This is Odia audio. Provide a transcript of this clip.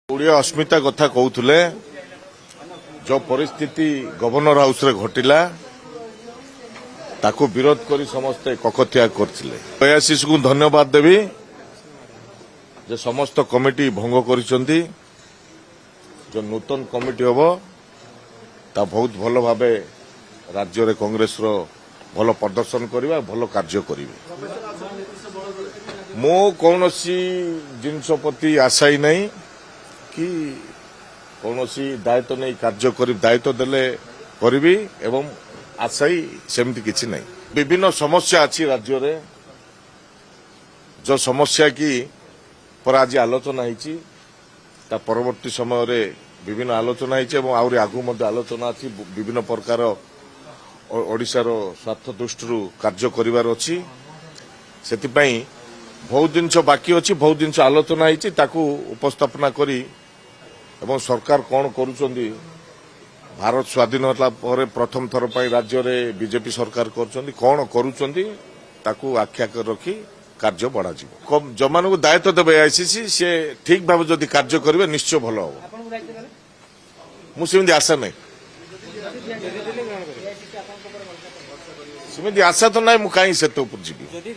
ଓଡ଼ିଆ ଅସ୍ମିତା କଥା କହୁଥିଲେ। ଯେଉଁ ପରିସ୍ଥିତି ଗଭର୍ଣ୍ଣର ହାଉସରେ ଘଟିଲା, ତାକୁ ବିରୋଧ କରି ସମସ୍ତେ କକ୍ଷତ୍ୟାଗ କରିଥିଲେ। ଏଆଇସିସିକୁ ଧନ୍ୟବାଦ ଦେବି ଯେ ସମସ୍ତ କମିଟି ଭଙ୍ଗ କରିଛନ୍ତି। ଯେଉଁ ନୂତନ କମିଟି ହେବ, ତା ବହୁତ ଭଲ ଭାବେ ରାଜ୍ୟରେ କଂଗ୍ରେସର ଭଲ ପ୍ରଦର୍ଶନ କରିବା, ଭଲ କାର୍ଯ୍ୟ କରିବେ। ମୁଁ କୌଣସି ଜିନିଷ ପ୍ରତି ଆଶାୟୀ ନାହିଁ କି କୌଣସି ଦାୟିତ୍ୱ ନେଇ କାର୍ଯ୍ୟ କରି, ଦାୟିତ୍ୱ ଦେଲେ କରିବି ଏବଂ ଆଶାୟୀ ସେମିତି କିଛି ନାହିଁ। ବିଭିନ୍ନ ସମସ୍ୟା ଅଛି ରାଜ୍ୟରେ, ଯେଉଁ ସମସ୍ୟା କି ପରେ ଆଜି ଆଲୋଚନା ହେଇଛି, ତା ପରବର୍ତ୍ତୀ ସମୟରେ ବିଭିନ୍ନ ଆଲୋଚନା ହେଇଛି ଏବଂ ଆହୁରି ଆଗକୁ ମଧ୍ୟ ଆଲୋଚନା ଅଛି। ବିଭିନ୍ନ ପ୍ରକାର ଓଡ଼ିଶାର ସ୍ୱାର୍ଥ ଦୃଷ୍ଟିରୁ କାର୍ଯ୍ୟ କରିବାର ଅଛି। ସେଥିପାଇଁ ବହୁତ ଜିନିଷ ବାକି ଅଛି, ବହୁତ ଜିନିଷ ଆଲୋଚନା ହେଇଛି। ତାକୁ ଉପସ୍ଥାପନା କରି ଏବଂ ସରକାର କ'ଣ କରୁଛନ୍ତି, ଭାରତ ସ୍ୱାଧୀନ ହେଲା ପରେ ପ୍ରଥମ ଥର ପାଇଁ ରାଜ୍ୟରେ ବିଜେପି ସରକାର କରୁଛନ୍ତି, କ'ଣ କରୁଛନ୍ତି, ତାକୁ ଆଖି ଆଗରେ ରଖି କାର୍ଯ୍ୟ ବଢ଼ାଯିବ। ଯେଉଁମାନଙ୍କୁ ଦାୟିତ୍ୱ ଦେବେ ଏଆଇସିସି, ସେ ଠିକ ଭାବେ ଯଦି କାର୍ଯ୍ୟ କରିବେ, ନିଶ୍ଚୟ ଭଲ ହେବ। ଆପଣଙ୍କୁ ଦାୟିତ୍ୱ ଦେଲେ? ମୁଁ ସେମିତି ଆଶା ନାହିଁ। ସେମିତି ଆଶା ତ ନାହିଁ। ମୁଁ କାହିଁ ସେତେ ଉପରେ ଯିବି? ଯଦି